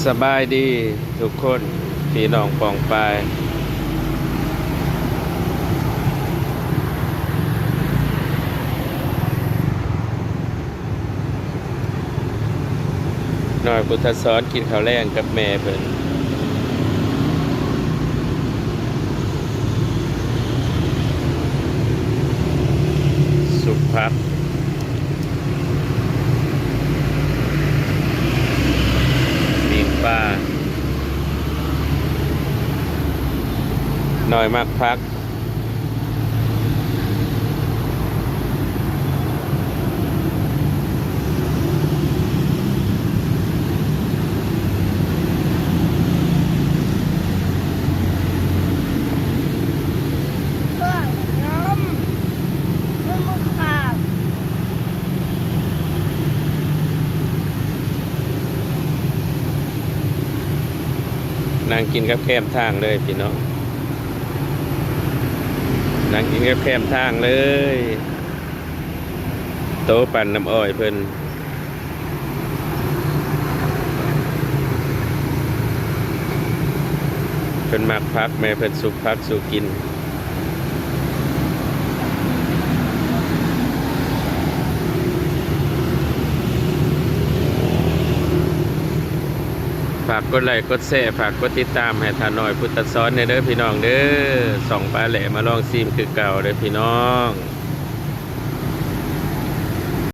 ສະບາຍດີທຸກຄົນ ພີ່ນ້ອງປ້ອງປາຍ. ນ້ອຍພຸດທະສອນກິນເຂົ້າແລງກັບແມ່ເພິ່ນ. ສຸບຜັກ ປີ້ງປາ. ນ້ອຍມັກຜັກ. ນັ່ງກິນກັບແຄມທາງເລີຍພີ່ນ້ອງ ນັ່ງກິນກັບແຄມທາງເລີຍ. ໂຕປັ່ນນ້ຳອ້ອຍເພິ່ນ ເພິ່ນມັກຜັກ ແມ່ເພິ່ນສຸບຜັກສູ່ກິນ. ຝາກກົດໄລ້ກົດແຊ ຝາກກົດຕິດຕາມໃຫ້ທ່ານນ້ອຍພຸດທະສອນແດ່ເດີພີ່ນ້ອງເດີ. ຊ່ອງປາແຫຼມາລອງຊີມຄືເກົ່າເດີພີ່ນ້ອງ.